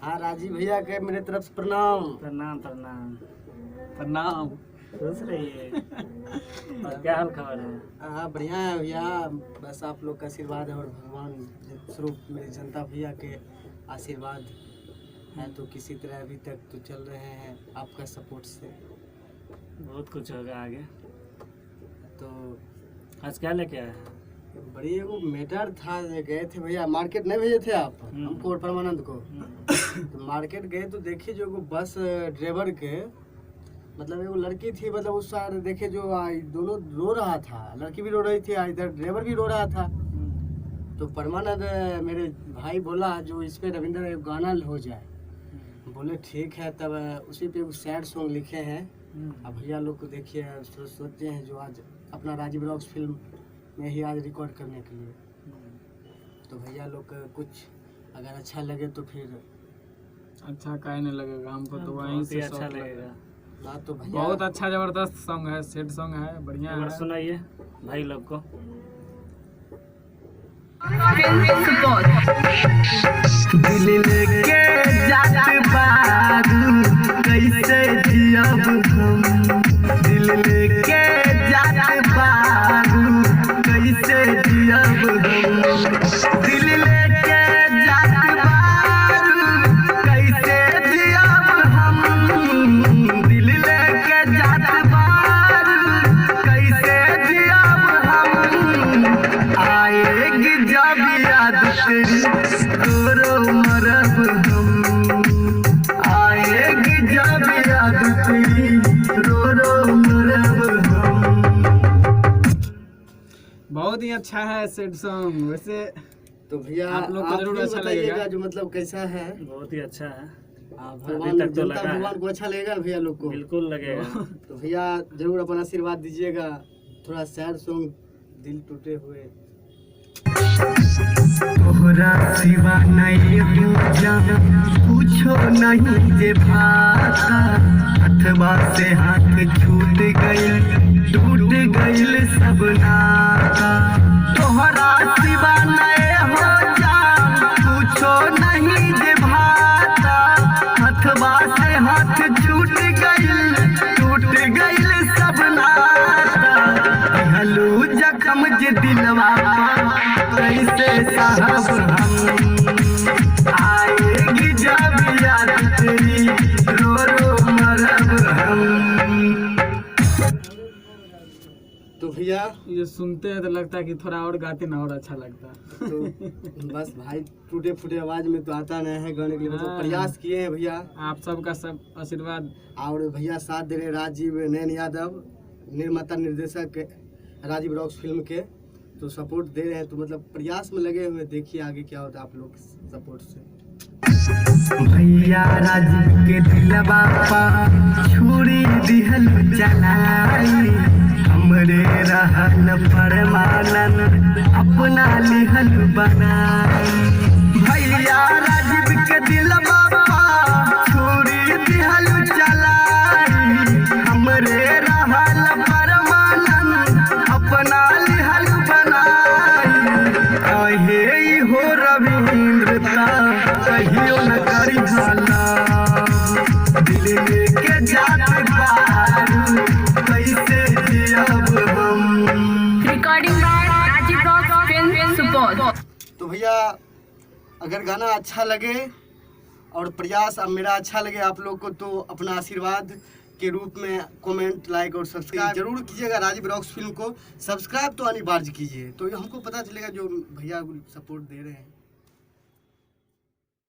हाँ, राजीव भैया के मेरे तरफ से प्रणाम। प्रणाम प्रणाम। प्रणाम। खुश रहिए। और क्या हाल खबर है? हाँ, बढ़िया है भैया, बस आप लोग का आशीर्वाद है और भगवान स्वरूप मेरी जनता भैया के आशीर्वाद है, तो किसी तरह अभी तक तो चल रहे हैं आपका सपोर्ट से। बहुत कुछ होगा आगे। तो आज क्या लेके आए हैं? बड़ी एगो मैटर था, गए थे भैया मार्केट, नहीं भेजे थे आप हमको और परमानंद को, तो मार्केट गए तो देखिए जो एगो बस ड्राइवर के मतलब एगो लड़की थी, मतलब उस साइड देखे जो दोनों रो रहा था, लड़की भी रो रही थी, इधर ड्राइवर भी रो रहा था। तो परमानंद मेरे भाई बोला जो इस पे रविंद्र एक गाना हो जाए। बोले ठीक है, तब उसी पे सैड सॉन्ग लिखे हैं। अब भैया लोग को देखिए सोचते हैं जो आज अपना राजीव रॉक्स फिल्म में ही आज रिकॉर्ड करने के लिए, तो भैया लोग कुछ अगर अच्छा लगे तो फिर अच्छा काहे नहीं लगेगा हमको, तो वहीं से अच्छा लगेगा ना। तो भैया बहुत अच्छा जबरदस्त सॉन्ग है, सेड सॉन्ग है, बढ़िया है। सुनाइए भाई लोग को। दिल लेके जात बारू कैसे जियब हम, दिल लेके जात बारू कैसे जियब हम, दिल लेके जात बारू कैसे जियब हम, दिल लेके जात बारू कैसे जियब हम, आएगी जब याद तेरी रो मरब हम, आएगी जब याद तेरी रो रो मरब हम। बहुत ही अच्छा है सेड सॉन्ग। वैसे तो भैया आप लोग को जरूर अच्छा लगेगा। जो मतलब कैसा है? बहुत ही अच्छा है। भगवान तक तो जनता लगा है। भगवान को अच्छा लगेगा भैया लोग को? बिल्कुल लगेगा। तो भैया जरूर अपना आशीर्वाद दीजिएगा। थोड़ा सैड सॉन्ग दिल टूटे हुए। तोहरा सिवा नहीं दूजा पूछो नहीं जे भाषा, हथवा से हाथ छूट गइल टूट गइल सब नाता, तोहरा सिवा नहीं हो जा पूछो नहीं जे भाषा, हथवा से हाथ छूट गइल टूट गइल सब नाता, हलू जखम जे दिलवा कैसे साहब हम, आएगी जब याद तेरी रो रो मरब हम। तो भैया ये सुनते हैं तो लगता है कि थोड़ा और गाते ना और अच्छा लगता है। तो बस भाई टूटे फूटे आवाज में तो आता नहीं है गाने के लिए, मतलब हाँ। प्रयास किए हैं भैया। आप सबका सब आशीर्वाद। और भैया साथ दे रहे राजीव नयन यादव, निर्माता निर्देशक राजीव रॉक्स फिल्म के, तो सपोर्ट दे रहे हैं, तो मतलब प्रयास में लगे हुए। देखिए आगे क्या होता है आप लोग सपोर्ट से। भैया राजीव के दिलवा पा छुरी दिहल चलाई, हमरे रहल परमानंद अपना लिहल बनाई, भैया राजीव के दिलवा पा छुरी दिहल चलाई, हमरे रहल परमानंद अपना लिहल बनाई, कहे हो रविंद्र ता कहियो न करी हाला, दिल लेके जात बारू कैसे जियब हम। Recording by Rajiv Rock Film Support. तो भैया अगर गाना अच्छा लगे और प्रयास अब मेरा अच्छा लगे आप लोग को, तो अपना आशीर्वाद के रूप में कमेंट, लाइक और सब्सक्राइब जरूर कीजिएगा। राजीव रॉक्स फिल्म को सब्सक्राइब तो अनिवार्य कीजिए, तो हमको पता चलेगा जो भैया सपोर्ट दे रहे हैं।